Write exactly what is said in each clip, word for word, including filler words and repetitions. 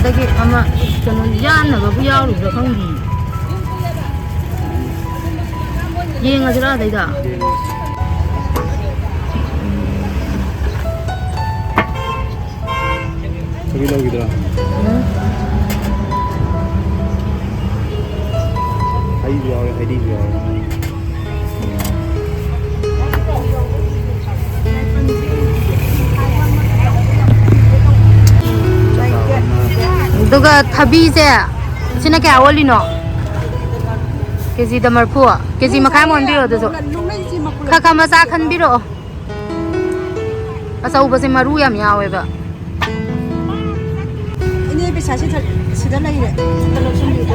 ꯑꯩꯒꯤ ꯑꯃ ꯀꯩꯅꯣ ꯌꯥꯟꯅꯕꯕꯨ ꯌꯥꯎꯔꯤꯕ꯭ꯔꯥ ꯈꯪꯗꯦ꯫ ꯌꯦꯡꯉꯁꯤꯔꯥ ꯑꯗꯩꯗ? ꯊꯕꯤ ꯂꯧꯈꯤꯗ꯭ꯔꯥ? ꯎꯝ꯫ ꯍꯩꯁꯨ ꯌꯥꯎꯔꯦ, ꯍꯩꯗꯤꯁꯨ ꯌꯥꯎꯔꯦ꯫ ꯑꯗꯨꯒ ꯊꯕꯤꯁꯦ, ꯁꯤꯅ ꯀꯌꯥ ꯑꯣꯜꯂꯤꯅꯣ? ꯀꯦꯖꯤꯗ ꯃꯔꯐꯨ꯫ ꯀꯦꯖꯤ ꯃꯈꯥꯏ ꯑꯃ ꯑꯣꯟꯕꯤꯔꯣ ꯑꯗꯨꯁꯨ꯫ ꯈꯔ ꯈꯔ ꯃꯆꯥ ꯈꯟꯕꯤꯔꯛꯑꯣ꯫ ꯑꯆꯧꯕꯁꯦ ꯃꯔꯨ ꯌꯥꯝ ꯌꯥꯎꯋꯦꯕ꯫ ꯏꯅꯦ, ꯄꯩꯁꯥꯁꯤ ꯁꯤꯗ ꯂꯩꯔꯦ꯫ ꯑꯝꯇ ꯂꯧꯁꯟꯕꯤꯌꯨꯀꯣ꯫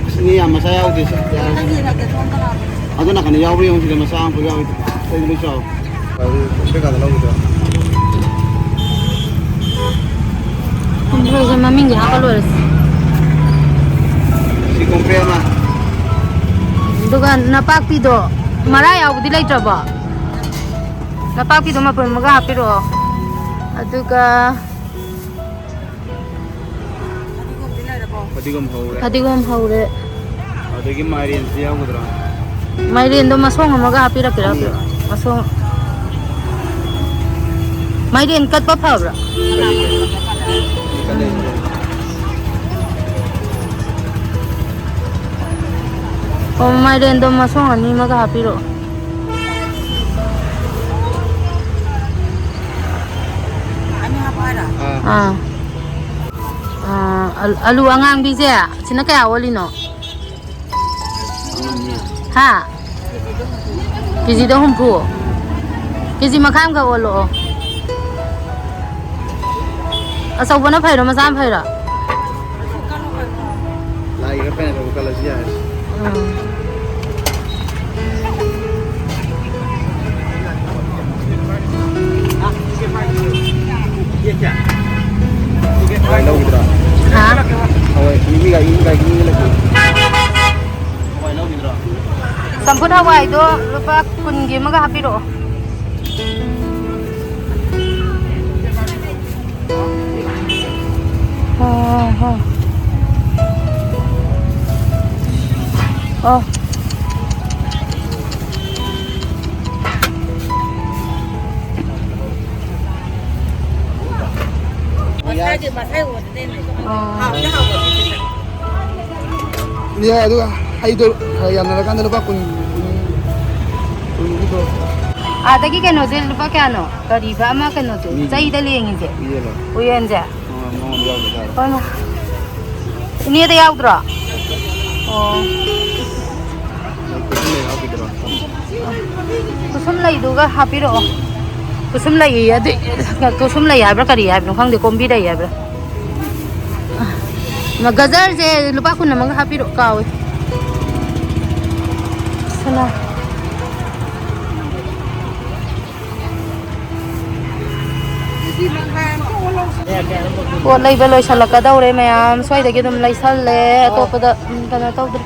ꯑꯁ, ꯏꯅꯦ, ꯌꯥꯝ ꯃꯆꯥ ꯌꯥꯎꯗꯦ ꯁꯦ꯫ ꯌꯥꯔꯦ꯫ ꯑꯝꯇ ꯌꯦꯡꯉꯛꯀꯦ, ꯁꯣꯝꯗ ꯂꯥꯛꯑꯣ꯫ ꯑꯗꯣ ꯅꯥꯀꯟꯗ ꯌꯥꯎꯕ꯭ꯔꯥ ꯌꯦꯡꯉꯨ, ꯁꯤꯗ ꯃꯆꯥ ꯑꯃꯐꯥꯎ ꯌꯥꯎꯗꯦ꯫ ꯑꯇꯩꯗꯤ ꯂꯣꯏ ꯆꯥꯎ꯫ ꯑꯗꯨ ꯀꯩꯀꯥꯗ ꯂꯧꯈꯤꯗ꯭ꯔꯣ? ꯀꯣꯝꯄ꯭ꯔꯦꯁꯦ ꯃꯃꯤꯡꯒꯤ ꯍꯥꯞꯄ ꯂꯣꯏꯔꯦ꯫ ꯁꯤ ꯀꯣꯝꯄ꯭ꯔꯦ ꯑꯃ꯫ ꯑꯗꯨꯒ ꯅꯄꯥꯛꯄꯤꯗꯣ, ꯃꯔꯥ ꯌꯥꯎꯕꯗꯤ ꯂꯩꯇ꯭ꯔꯕꯣ? ꯅꯄꯥꯛꯄꯤꯗꯣ ꯃꯄꯨꯟ ꯑꯃꯒ ꯍꯥꯞꯄꯤꯔꯛꯑꯣ꯫ ꯑꯗꯨꯒ ꯐꯗꯤꯒꯣꯝ ꯍꯧꯔꯦ꯫ ꯐꯗꯤꯒꯣꯝ ꯍꯧꯔꯦ꯫ ꯑꯗꯒꯤ ꯃꯥꯏꯔꯦꯟꯁꯤ ꯌꯥꯎꯒꯗ꯭ꯔꯣ? ꯃꯥꯏꯔꯦꯟꯗꯣ ꯃꯁꯣꯡ ꯑꯃꯒ ꯍꯥꯞꯄꯤꯔꯛꯀꯦꯔꯥ? ꯑꯅꯤ꯫ ꯃꯁꯣꯡ꯫ ꯃꯥꯏꯔꯦꯟ ꯀꯠꯄ ꯐꯕ꯭ꯔꯥ? ꯀꯠꯂꯦ꯫ ꯑꯣ, ꯃꯥꯏꯔꯦꯟꯗꯣ ꯃꯁꯣꯡ ꯑꯅꯤ ꯑꯃꯒ ꯍꯥꯞꯄꯤꯔꯛꯑꯣ꯫ ꯑꯥ꯫ ꯑꯥ꯫ ꯑꯥ, ꯑꯜ-, ꯑꯂꯨ ꯑꯉꯥꯡꯕꯤꯁꯦ, ꯁꯤꯅ ꯀꯌꯥ ꯑꯣꯜꯂꯤꯅꯣ? ꯍꯥ? ꯀꯦꯖꯤꯗ ꯍꯨꯝꯐꯨ꯫ ꯀꯦꯖꯤ ꯃꯈꯥꯏ ꯑꯃꯈꯛ ꯑꯣꯜꯂꯛꯑꯣ꯫ ꯑꯆꯧꯕꯅ ꯐꯩꯔꯣ, ꯃꯆꯥꯅ ꯐꯩꯔꯣ? ꯂꯥꯏꯒ ꯐꯅ ꯇꯧꯕ ꯀꯜꯂꯁꯨ ꯌꯥꯔꯦ꯫ ꯎꯝ꯫ ꯍꯋꯥꯏ ꯂꯧꯈꯤꯗ꯭ꯔꯣ? ꯍꯥ? ꯍꯋꯥꯏ, ꯏ ꯃꯤꯒ, ꯏ ꯃꯤꯒ, ꯏ ꯃꯤꯒ ꯂꯧꯈꯤꯗ꯭ꯔꯣ? ꯍꯋꯥꯏ ꯂꯧꯈꯤꯗ꯭ꯔꯣ? ꯆꯝꯐꯨꯠ ꯍꯋꯥꯏꯗꯣ ꯂꯨꯄꯥ ꯀꯨꯟꯒꯤ ꯑꯃꯒ ꯍꯥꯞꯄꯤꯔꯛꯑꯣ꯫ ꯑꯣ, ꯍꯣ꯫ ꯑꯣ꯫ ꯃꯁꯥꯒꯤ, ꯃꯁꯥꯒꯤ ꯑꯣꯏꯗꯣꯏꯅꯦ꯫ ꯑꯣ꯫ ꯍꯥꯎꯗꯤ ꯍꯥꯎꯕꯅꯦ꯫ ꯌꯥꯏ, ꯑꯗꯨꯒ ꯍꯩꯗꯣ ꯈꯔ ꯌꯥꯝꯅꯔꯀꯥꯟꯗ ꯂꯨꯄꯥ ꯀꯨꯟ, ꯀꯨꯟ, ꯀꯨꯟꯒꯤꯗꯣ꯫ ꯑꯥꯗꯒꯤ ꯀꯩꯅꯣꯁꯦ ꯂꯨꯄꯥ ꯀꯌꯥꯅꯣ? ꯀꯔꯤꯕ ꯑꯃ ꯀꯩꯅꯣꯁꯦ? ꯎꯝ꯫ ꯆꯩꯗ ꯂꯦꯡꯉꯤꯁꯦ? ꯎꯌꯦꯟꯂꯣ? ꯎꯌꯦꯟꯁꯦ? ꯑꯥ, ꯃꯉꯣꯟꯗ ꯌꯥꯎꯗꯦ ꯍꯥꯏꯔꯣ? ꯍꯣꯏ, ꯃꯥ-, ꯏꯅꯦꯗ ꯌꯥꯎꯗ꯭ꯔꯣ? ꯑꯣ꯫ ꯂꯩ, ꯀꯨꯟꯊ꯭ꯔꯥ ꯂꯩ ꯍꯥꯞꯈꯤꯗ꯭ꯔꯣ? ꯈꯨꯁꯨꯝ ꯂꯩꯗꯨꯒ ꯍꯥꯞꯄꯤꯔꯛꯑꯣ꯫ ꯈꯨꯁꯨꯝ ꯂꯩ ꯑꯗꯨ, ꯈꯨꯁꯨꯝ ꯂꯩ ꯍꯥꯏꯕ꯭ꯔꯥ ꯀꯔꯤ ꯍꯥꯏꯕꯅꯣ ꯈꯪꯗꯦ, ꯀꯣꯝꯕꯤ ꯂꯩ ꯍꯥꯏꯕ꯭ꯔꯥ? ꯒꯖꯔꯁꯦ ꯂꯨꯄꯥ ꯀꯨꯟ ꯑꯃꯒ ꯍꯥꯞꯄꯤꯔꯛꯑꯣ, ꯀꯥꯎꯋꯦ꯫ ꯁꯅꯥ꯫ ꯄꯣꯠ ꯂꯩꯕ ꯂꯣꯏꯁꯤꯜꯂꯛꯀꯗꯧꯔꯦ ꯃꯌꯥꯝ, ꯁ꯭ꯋꯥꯏꯗꯒꯤ ꯑꯗꯨꯝ ꯂꯩꯁꯜꯂꯦ, ꯑꯇꯣꯞꯄꯗ, ꯎꯝ, ꯀꯩꯅꯣ ꯇꯧꯗ꯭ꯔꯦ꯫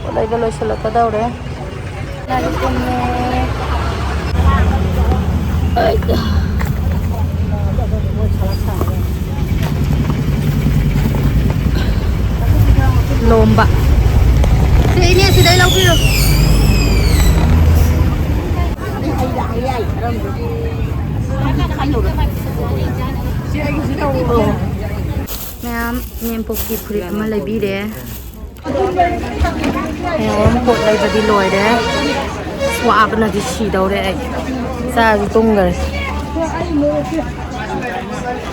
ꯄꯣꯠ ꯂꯩꯕ ꯂꯣꯏꯁꯤꯜꯂꯛꯀꯗꯧꯔꯦ꯫ ꯂꯥꯏꯔꯤꯛ ꯇꯝꯃꯦ꯫ ꯂꯣꯝꯕ꯫ ꯁꯤ ꯏꯅꯦ ꯁꯤꯗꯩ ꯂꯧꯕꯤꯔꯣ꯫ ꯃꯌꯥꯝ ꯏꯅꯦꯝꯄꯣꯛꯀꯤ ꯐꯨꯔꯤꯠ ꯑꯃ ꯂꯩꯕꯤꯔꯦ꯫ ꯃꯌꯥꯝ ꯄꯣꯠ ꯂꯩꯕꯗꯤ ꯂꯣꯏꯔꯦ꯫ ꯑꯁ, ꯋꯥꯕꯅꯗꯤ ꯁꯤꯗꯧꯔꯦ ꯑꯩ꯫ ꯆꯥꯁꯨ ꯇꯨꯝꯈꯔꯦ꯫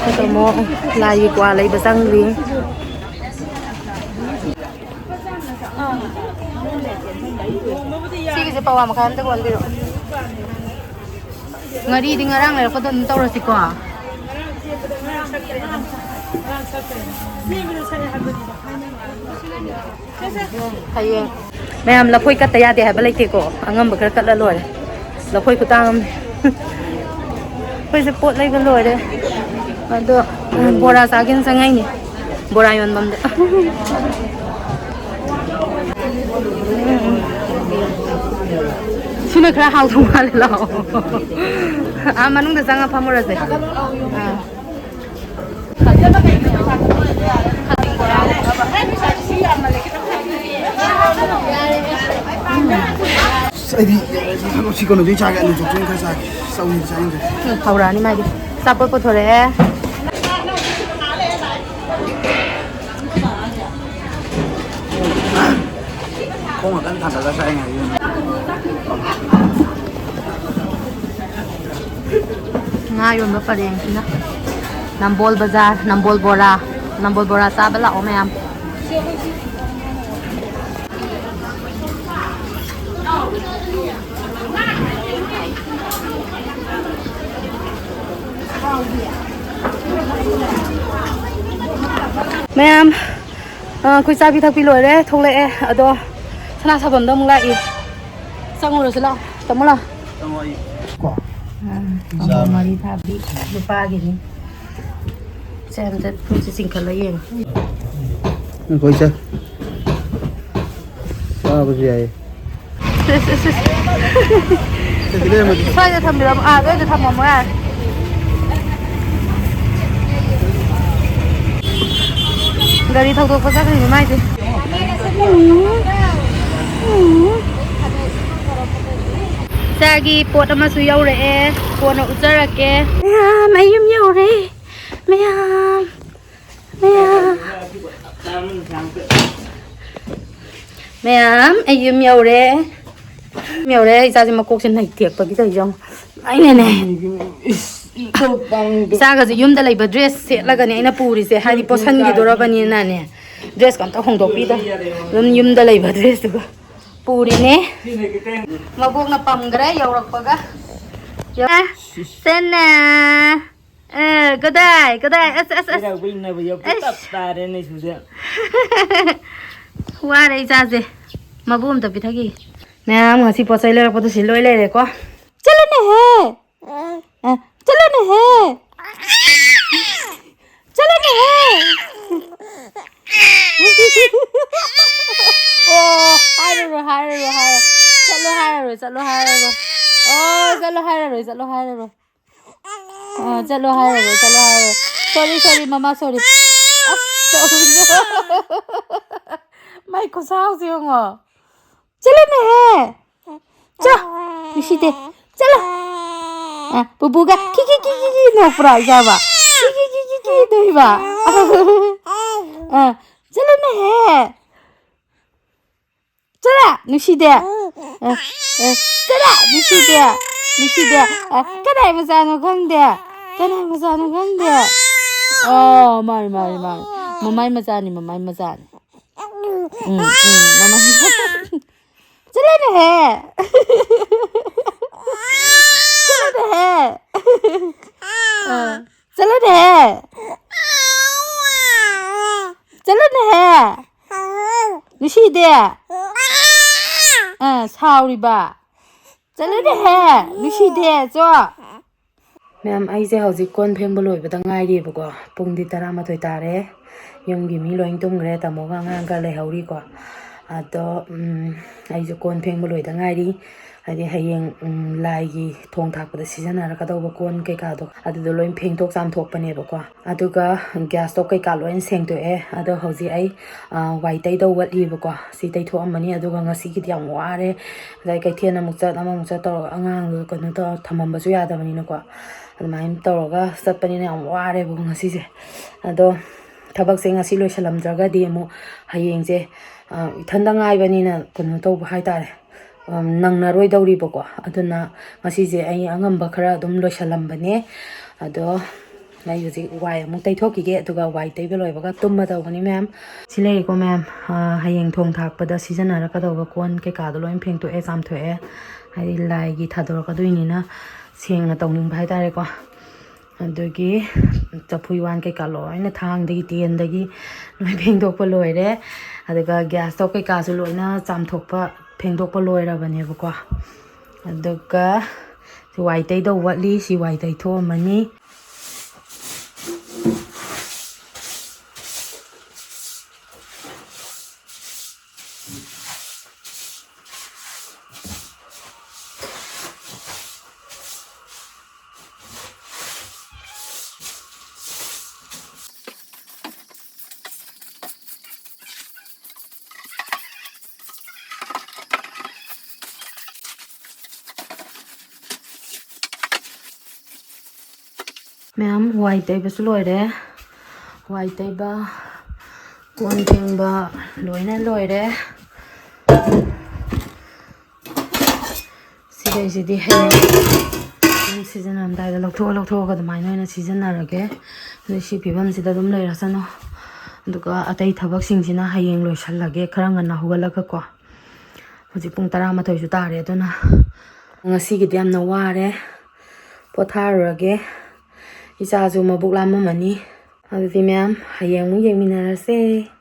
ꯑꯗꯣ ꯑꯃꯨꯛ ꯂꯥꯏꯒꯤ ꯀ꯭ꯋꯥ ꯂꯩꯕ ꯆꯪꯗ꯭ꯔꯤ꯫ ꯁꯤꯒꯤꯁꯦ ꯄꯋꯥ ꯃꯈꯥꯏ ꯑꯝꯇ ꯑꯣꯟꯕꯤꯔꯣ꯫ ꯉꯥꯔꯤꯗꯤ ꯉꯔꯥꯡ ꯂꯩꯔꯛꯄꯗꯣ ꯑꯗꯨꯝ ꯇꯧꯔꯁꯤꯀꯣ꯫ ꯍꯌꯦꯡ ꯃꯌꯥꯝ ꯂꯐꯣꯏ ꯀꯠꯇ ꯌꯥꯗꯦ ꯍꯥꯏꯕ ꯂꯩꯇꯦꯀꯣ, ꯑꯉꯝꯕ ꯈꯔ ꯀꯠꯂ ꯂꯣꯏꯔꯦ꯫ ꯂꯐꯣꯏ ꯈꯨꯇꯥꯡ ꯑꯃꯅꯤ꯫ ꯑꯩꯈꯣꯏꯁꯦ ꯄꯣꯠ ꯂꯩꯕ ꯂꯣꯏꯔꯦ꯫ ꯑꯗꯣ ꯕꯣꯔꯥ ꯆꯥꯒꯦꯅ ꯆꯪꯉꯛꯏꯅꯦ꯫ ꯕꯣꯔꯥ ꯌꯣꯟꯐꯝꯗ꯫ ꯁꯤꯅ ꯈꯔ ꯍꯥꯎꯗꯧ ꯃꯥꯜꯂꯦ, ꯂꯥꯛꯑꯣ꯫ ꯑꯥ, ꯃꯅꯨꯡꯗ ꯆꯪꯉ ꯐꯝꯃꯨꯔꯁꯦ꯫ ꯑꯥ꯫ ꯑꯁ, ꯑꯩꯗꯤ ꯁꯤ ꯀꯩꯅꯣꯗꯩ ꯆꯥꯒꯦ, ꯑꯂꯨ ꯆꯣꯞꯁꯦ ꯑꯣꯏꯅ ꯈꯔ ꯆꯥꯒꯦ꯫ ꯆꯧꯁꯤ ꯆꯥꯅꯤꯡꯗ꯭ꯔꯦ꯫ ꯎꯝ, ꯍꯧꯔꯛꯑꯅꯤ ꯃꯥꯏꯗꯤ꯫ ꯑꯆꯥꯄꯣꯠ ꯄꯨꯊꯣꯔꯛꯑꯦ꯫ ꯈꯣꯡ ꯈꯛꯇꯪ ꯊꯥꯡꯒꯠꯂ ꯆꯥꯏ ꯉꯥꯏ꯫ ꯉꯥ ꯌꯣꯟꯕ ꯄꯔꯦꯡꯁꯤꯅ ꯅꯝꯕꯣꯜ ꯕꯖꯥꯔ, ꯅꯝꯕꯣꯜ ꯕꯣꯔꯥ, ꯅꯝꯕꯣꯜ ꯕꯣꯔꯥ ꯆꯥꯕ ꯂꯥꯛꯑꯣ ꯃꯌꯥꯝ꯫ ꯃꯌꯥꯝ, ꯑ, ꯑꯩꯈꯣꯏ ꯆꯥꯕꯤ ꯊꯛꯄꯤ ꯂꯣꯏꯔꯦ, ꯊꯣꯛꯂꯛꯑꯦ꯫ ꯑꯗꯣ ꯁꯅꯥ ꯁꯥꯐꯝꯗ ꯑꯃꯨꯛ ꯂꯥꯛꯏ꯫ ꯆꯪꯉꯨꯔꯁꯤ ꯂꯥꯛꯑꯣ, ꯇꯥꯃꯣ ꯂꯥꯛꯑꯣ꯫ ꯆꯪꯉꯣ, ꯑꯩ ꯀꯣ? ꯑ, ꯆꯥꯔꯣ꯫ ꯃꯣꯃꯣ ꯃꯔꯤ ꯐꯥꯕꯤ ꯂꯨꯄꯥꯒꯤꯅꯤ꯫ ꯁꯦ, ꯑꯝꯇ ꯐꯨꯔꯤꯠꯁꯦ ꯆꯤꯡꯈꯠꯂ ꯌꯦꯡꯉꯣ꯫ ꯑꯩꯈꯣꯏ ꯆꯥ-, ꯆꯥꯕꯁꯨ ꯌꯥꯏꯌꯦ꯫ ꯁꯦ, ꯁꯦ, ꯁꯦ, ꯁꯦ꯫ ꯁꯦ, ꯁꯤ ꯂꯩꯔꯝꯃꯗꯤ꯫ ꯁ꯭ꯋꯥꯏꯗ ꯊꯝꯕꯤꯔꯝꯃꯣ, ꯑꯥ, ꯑꯗꯨꯋꯥꯏꯗ ꯊꯝꯃꯝꯃꯣ ꯌꯥꯔꯦ꯫ ꯒꯥꯔꯤ ꯊꯧꯗꯣꯛꯄ ꯆꯠꯈ꯭ꯔꯤꯅꯦ ꯃꯥꯏꯁꯦ꯫ ꯏꯆꯥꯒꯤ ꯄꯣꯠ ꯑꯃꯁꯨ ꯌꯧꯔꯛꯑꯦ, ꯀꯣꯟꯅ ꯎꯠꯆꯔꯛꯀꯦ꯫ ꯃꯌꯥꯝ, ꯑꯩ ꯌꯨꯝ ꯌꯧꯔꯦ꯫ ꯃꯌꯥꯝ, ꯃꯌꯥꯝ꯫ ꯃꯌꯥꯝ, ꯑꯩ ꯌꯨꯝ ꯌꯧꯔꯦ꯫ ꯌꯨꯝ ꯌꯧꯔꯦ꯫ ꯏꯆꯥꯁꯦ ꯃꯀꯣꯛꯁꯦ ꯅꯩꯊꯦꯛꯄꯒꯤ ꯇꯧꯔꯤꯁꯦ ꯌꯦꯡꯉꯣ꯫ ꯑꯩꯅꯅꯦ꯫ ꯏꯁ, ꯏꯆꯥꯒꯁꯦ ꯌꯨꯝꯗ ꯂꯩꯕ ꯗ꯭ꯔꯦꯁ ꯁꯦꯠꯂꯒꯅꯦ ꯑꯩꯅ ꯄꯨꯔꯤꯁꯦ, ꯍꯥꯏꯗꯤ ꯄꯣꯠꯁꯟꯈꯤꯗꯣꯔꯕꯅꯤꯅꯅꯦ꯫ ꯗ꯭ꯔꯦꯁꯀ ꯑꯝꯇ ꯍꯣꯡꯗꯣꯛꯄꯤꯗ꯫ ꯑꯗꯨꯝ ꯌꯨꯝꯗ ꯂꯩꯕ ꯗ꯭ꯔꯦꯁꯇꯨꯒ ꯄꯨꯔꯤꯅꯦ꯫ ꯃꯕꯣꯛꯅ ꯄꯝꯈ꯭ꯔꯦ ꯌꯧꯔꯛꯄꯒ꯫ ꯁꯦꯟꯅ꯫ ꯑꯦ, ꯀꯗꯥꯏ, ꯀꯗꯥꯏ? ꯑꯁ, ꯑꯁ, ꯑꯁ꯫ ꯏꯔꯥꯡꯕ ꯏꯟꯅꯕ ꯌꯧꯕ ꯑꯁ꯫ ꯇꯞ ꯇꯥꯔꯦꯅꯦ ꯁꯤꯗ꯫ ꯋꯥꯔꯦ ꯏꯆꯥꯁꯦ꯫ ꯃꯕꯨ ꯑꯝꯇ ꯄꯤꯊꯛꯈꯤ꯫ ꯃꯌꯥꯝ ꯉꯁꯤ ꯄꯣꯠ ꯆꯩ ꯂꯩꯔꯛꯄꯗꯣ ꯁꯤ ꯂꯣꯏ ꯂꯩꯔꯦꯀꯣ꯫ ꯆꯠꯂꯨꯅꯦꯍꯦ꯫ ꯑ, ꯆꯠꯂꯨꯅꯦꯍꯦ꯫ ꯆꯠꯂꯨꯅꯦꯍꯦ꯫ ꯑꯣ, ꯍꯥꯏꯔꯔꯣꯏ, ꯍꯥꯏꯔꯔꯣꯏ, ꯍꯥꯏꯔꯔꯣꯏ꯫ ꯆꯠꯂꯣ ꯍꯥꯏꯔꯔꯣꯏ, ꯆꯠꯂꯣ ꯍꯥꯏꯔꯔꯣꯏ꯫ ꯑꯣ, ꯆꯠꯂꯣ ꯍꯥꯏꯔꯔꯣꯏ, ꯆꯠꯂꯣ ꯍꯥꯏꯔꯔꯣꯏ꯫ ꯑ, ꯆꯠꯂꯣ ꯍꯥꯏꯔꯔꯣꯏ, ꯆꯠꯂꯣ ꯍꯥꯏꯔꯔꯣꯏ꯫ Sorry, sorry, ꯃꯃꯥ, sorry. ꯑꯁ, sorry. ꯃꯥꯏ ꯈꯨꯁꯥꯎꯁꯦ ꯌꯦꯡꯉꯣ. ꯆꯠꯂꯨꯅꯦꯍꯦ. ꯆꯣ, ꯅꯨꯡꯁꯤꯗꯦ꯫ ꯆꯠꯂꯣ꯫ ꯑ, ꯄꯨꯄꯨꯒ ꯈꯤ ꯈꯤ ꯈꯤ ꯈꯤ ꯈꯤ ꯅꯣꯛꯄ꯭ꯔꯥ, ꯏꯆꯥꯕ? ꯈꯤ ꯈꯤ ꯈꯤ ꯈꯤ ꯈꯤ ꯇꯧꯏꯕ꯫ ꯑ, ꯆꯠꯂꯨꯅꯦꯍꯦ꯫ ꯆꯠꯂꯣ, ꯅꯨꯡꯁꯤꯗꯦ꯫ ꯑ, ꯑ, ꯆꯠꯂꯣ, ꯅꯨꯡꯁꯤꯗꯦ꯫ ꯅꯨꯡꯁꯤꯗꯦ꯫ ꯑ, ꯀꯅꯥꯏ ꯃꯆꯥꯅꯣ ꯈꯪꯗꯦ꯫ ꯀꯅꯥꯏ ꯃꯆꯥꯅꯣ ꯈꯪꯗꯦ꯫ ꯑꯣ, ꯃꯥꯅꯤ, ꯃꯥꯅꯤ, ꯃꯥꯅꯤ꯫ ꯃꯃꯥꯏ ꯃꯆꯥꯅꯤ, ꯃꯃꯥꯏ ꯃꯆꯥꯅꯤ꯫ ꯎꯝ, ꯎꯝ, ꯃꯃꯥꯏ ꯃꯆꯥꯅꯤ꯫ ꯆꯠꯂꯨꯅꯦꯍꯦ꯫ ꯆꯠꯂꯨꯅꯦꯍꯦ꯫ ꯑ, ꯆꯠꯂꯨꯅꯦꯍꯦ꯫ ꯆꯠꯂꯨꯅꯦꯍꯦ꯫ ꯅꯨꯡꯁꯤꯗꯦ꯫ ꯑ, ꯁꯥꯎꯔꯤꯕ꯫ ꯆꯠꯂꯨꯅꯦꯍꯦ꯫ ꯅꯨꯡꯁꯤꯗꯦ, ꯆꯣ꯫ ꯃꯦꯝ, ꯑꯩꯁꯦ ꯍꯧꯖꯤꯛ ꯀꯣꯟ ꯐꯦꯡꯕ ꯂꯣꯏꯕꯗ ꯉꯥꯏꯔꯤꯕꯀꯣ꯫ ꯄꯨꯡꯗꯤ ꯇꯔꯥꯃꯥꯊꯣꯏ ꯇꯥꯔꯦ꯫ ꯌꯨꯝꯒꯤ ꯃꯤ ꯂꯣꯏ ꯇꯨꯝꯈ꯭ꯔꯦ, ꯇꯥꯃꯣꯒ ꯑꯉꯥꯡꯒ ꯂꯩꯍꯧꯔꯤꯀꯣ꯫ ꯑꯗꯣ, ꯎꯝ, ꯑꯩꯁꯨ ꯀꯣꯟ ꯐꯦꯡꯕ ꯂꯣꯏꯗ ꯉꯥꯏꯔꯤ꯫ ꯍꯥꯏꯗꯤ ꯍꯌꯦꯡ, ꯎꯝ, ꯂꯥꯏꯒꯤ ꯊꯣꯡ ꯊꯥꯛꯄꯗ ꯁꯤꯖꯤꯟꯅꯔꯛꯀꯗꯧꯕ ꯀꯣꯟ ꯀꯩꯀꯥꯗꯣ, ꯑꯗꯨꯗꯣ ꯂꯣꯏ ꯐꯦꯡꯗꯣꯛ ꯆꯥꯝꯊꯣꯛꯄꯅꯦꯕꯀꯣ꯫ ꯑꯗꯨꯒ gas stove ꯀꯩꯀꯥ ꯂꯣꯏ ꯁꯦꯡꯗꯣꯛꯑꯦ꯫ ꯑꯗꯣ ꯍꯧꯖꯤꯛ ꯑꯩ, ꯑ, ꯋꯥꯏ ꯇꯩꯗꯧ ꯋꯥꯠꯂꯤꯕꯀꯣ꯫ ꯁꯤ ꯇꯩꯊꯣꯛꯑꯝꯃꯅꯤ꯫ ꯑꯗꯨꯒ ꯉꯁꯤꯒꯤꯗꯤ ꯌꯥꯝ ꯋꯥꯔꯦ꯫ ꯑꯗꯩ ꯀꯩꯊꯦꯜ ꯑꯃꯨꯛ ꯆꯠ, ꯑꯃꯃꯨꯛ ꯆꯠ ꯇꯧꯔꯒ ꯑꯉꯥꯡꯗꯣ ꯀꯩꯅꯣ ꯇꯧꯔ ꯊꯝꯃꯝꯕꯁꯨ ꯌꯥꯗꯕꯅꯤꯅꯀꯣ꯫ ꯑꯗꯨꯃꯥꯏꯅ ꯇꯧꯔꯒ ꯆꯠꯄꯅꯤꯅ ꯌꯥꯝ ꯋꯥꯔꯦꯕ ꯉꯁꯤꯁꯦ꯫ ꯑꯗꯣ ꯊꯕꯛꯁꯦ ꯉꯁꯤ ꯂꯣꯏꯁꯤꯜꯂꯝꯗ꯭ꯔꯒꯗꯤ ꯑꯃꯨꯛ ꯍꯌꯦꯡꯁꯦ, ꯑ, ꯏꯊꯟꯗ ꯉꯥꯏꯕꯅꯤꯅ ꯀꯩꯅꯣ ꯇꯧꯕ ꯍꯥꯏꯇꯥꯔꯦ, ꯑ, ꯅꯪꯅꯔꯣꯏꯗꯧꯔꯤꯕꯀꯣ꯫ ꯑꯗꯨꯅ ꯉꯁꯤꯁꯦ ꯑꯩ ꯑꯉꯝꯕ ꯈꯔ ꯑꯗꯨꯝ ꯂꯣꯏꯁꯤꯜꯂꯝꯕꯅꯦ꯫ ꯑꯗꯣ ꯑꯩ ꯍꯧꯖꯤꯛ ꯋꯥꯏ ꯑꯃꯨꯛ ꯇꯩꯊꯣꯛꯈꯤꯒꯦ, ꯑꯗꯨꯒ ꯋꯥꯏ ꯇꯩꯕ ꯂꯣꯏꯕꯒ ꯇꯨꯝꯃꯗꯧꯕꯅꯤ ꯃꯦꯝ꯫ ꯁꯤ ꯂꯩꯔꯦꯀꯣ ꯃꯦꯝ, ꯑ, ꯍꯌꯦꯡ ꯊꯣꯡ ꯊꯥꯛꯄꯗ ꯁꯤꯖꯤꯟꯅꯔꯛꯀꯗꯧꯕ ꯀꯣꯟ ꯀꯩꯀꯥꯗꯣ ꯂꯣꯏ ꯐꯦꯡꯇꯣꯛꯑꯦ, ꯆꯥꯝꯊꯣꯛꯑꯦ꯫ ꯍꯥꯏꯗꯤ ꯂꯥꯏꯒꯤ ꯊꯥꯗꯣꯔꯛꯀꯗꯣꯏꯅꯤꯅ ꯁꯦꯡꯅ ꯇꯧꯅꯤꯡꯕ ꯍꯥꯏꯇꯥꯔꯦꯀꯣ꯫ ꯑꯗꯨꯒꯤ ꯆꯐꯨ ꯎꯌꯥꯟ ꯀꯩꯀꯥ ꯂꯣꯏꯅ ꯊꯥꯡꯗꯒꯤ ꯇꯦꯟꯗꯒꯤ ꯂꯣꯏ ꯐꯦꯡꯗꯣꯛꯄ ꯂꯣꯏꯔꯦ꯫ ꯑꯗꯨꯒ gas stove ꯀꯩꯀꯥꯁꯨ ꯂꯣꯏꯅ ꯆꯥꯝꯊꯣꯛꯄ, ꯐꯦꯡꯗꯣꯛꯄ ꯂꯣꯏꯔꯕꯅꯦꯕꯀꯣ꯫ ꯑꯗꯨꯒ ꯁꯤ ꯋꯥꯏ ꯇꯩꯗꯧ ꯋꯥꯠꯂꯤ, ꯁꯤ ꯋꯥꯏ ꯇꯩꯊꯣꯛꯑꯝꯃꯅꯤ꯫ ꯃꯌꯥꯝ ꯋꯥꯏ ꯇꯩꯕꯁꯨ ꯂꯣꯏꯔꯦ꯫ ꯋꯥꯏ ꯇꯩꯕ, ꯀꯣꯟ ꯐꯦꯡꯕ ꯂꯣꯏꯅ ꯂꯣꯏꯔꯦ꯫ ꯁꯤꯗꯩꯁꯤꯗꯤ ꯍꯌꯦꯡ ꯑꯗꯨꯝ ꯁꯤꯖꯤꯟꯅꯔꯝꯗꯥꯏꯗ ꯂꯧꯊꯣꯛꯑ ꯂꯧꯊꯣꯛꯑꯒ ꯑꯗꯨꯃꯥꯏꯅ ꯑꯣꯏꯅ ꯁꯤꯖꯤꯟꯅꯔꯒꯦ꯫ ꯑꯗꯨ ꯁꯤ ꯐꯤꯕꯝꯁꯤꯗ ꯑꯗꯨꯝ ꯂꯩꯔꯁꯅꯨ꯫ ꯑꯗꯨꯒ ꯑꯇꯩ ꯊꯕꯛꯁꯤꯡꯁꯤꯅ ꯍꯌꯦꯡ ꯂꯣꯏꯁꯜꯂꯒꯦ, ꯈꯔ ꯉꯟꯅ ꯍꯧꯒꯠꯂꯒꯀꯣ꯫ ꯍꯧꯖꯤꯛ ꯄꯨꯡ ꯇꯔꯥꯃꯥꯊꯣꯏꯁꯨ ꯇꯥꯔꯦ, ꯑꯗꯨꯅ ꯉꯁꯤꯒꯤꯗꯤ ꯌꯥꯝꯅ ꯋꯥꯔꯦ, ꯄꯣꯊꯥꯔꯨꯔꯒꯦ꯫ ꯏꯆꯥꯁꯨ ꯃꯕꯨꯛ ꯂꯥꯝꯃꯝꯃꯅꯤ꯫ ꯑꯗꯨꯗꯤ ꯃꯌꯥꯝ, ꯍꯌꯦꯡ ꯑꯃꯨꯛ ꯌꯦꯡꯃꯤꯟꯅꯔꯁꯦ꯫